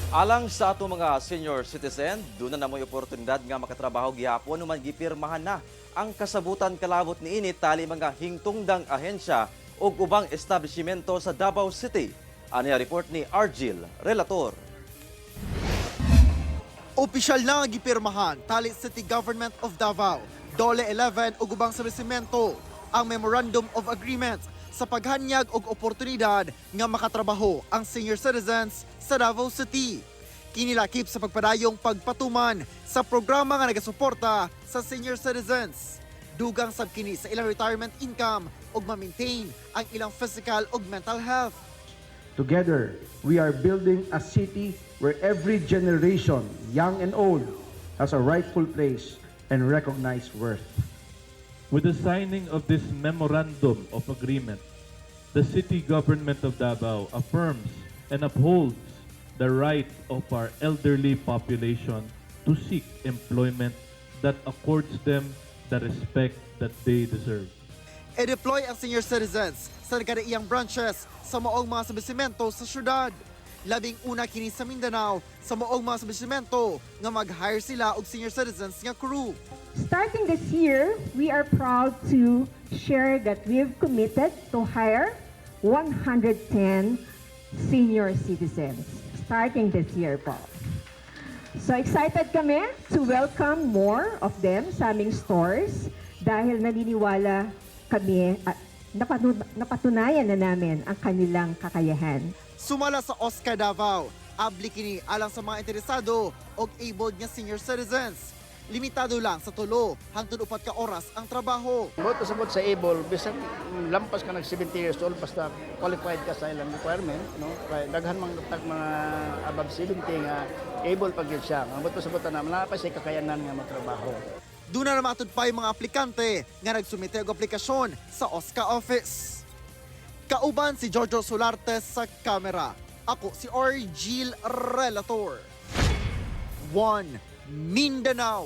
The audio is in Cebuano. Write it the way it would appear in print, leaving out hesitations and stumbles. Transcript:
Alang sa ato mga senior citizen, duna na mo'y oportunidad nga makatrabaho gihapon human gipirmahan na ang kasabutan kalabot niini tali mga hingtungdang ahensya ug ubang establishmento sa Davao City. Ani ang report ni Argil Relator. Opisyal na nga gipirmahan tali City Government of Davao, Dole 11 ug ubang establishmento ang Memorandum of Agreement sa paghanyag og oportunidad nga makatrabaho ang senior citizens sa Davao City. Kini lakip sa pagpadayong pagpatuman sa programa nga nagasuporta sa senior citizens. Dugang sab kini sa ilang retirement income ug ma-maintain ang ilang physical ug mental health. Together, we are building a city where every generation, young and old, has a rightful place and recognized worth. With the signing of this memorandum of agreement, the city government of Davao affirms and upholds the right of our elderly population to seek employment that accords them the respect that they deserve. I-deploy ang senior citizens sa nagkadaiyang branches sa maong mga establishmento sa syudad. 11 kini sa Mindanao sa maong mga establishmento nga mag-hire sila og senior citizens nga crew. Starting this year, we are proud to share that we've committed to hire 110 senior citizens starting this year po. So excited kami to welcome more of them sa aming stores dahil naniniwala kami at napatunayan na namin ang kanilang kakayahan. Sumala sa Oscar Davao, abli kini alang sa mga interesado og able nga senior citizens. Limitado lang sa 3 hangtod 4 ka oras ang trabaho. Buot pasabot sa able, bisan lampas ka nag 70 years old, basta qualified ka sa ilang requirement, no? Kay daghan man tag mga above 70 nga able pag gyud siya. Ang buot pasabot na naa pa siya kakayanan nga magtrabaho. Duna na matud pa yung mga aplikante nga nagsumite og aplikasyon sa OSCA office. Kauban si Jojo Solarte sa kamera. Ako si Argil Relator. 1 Mindanao.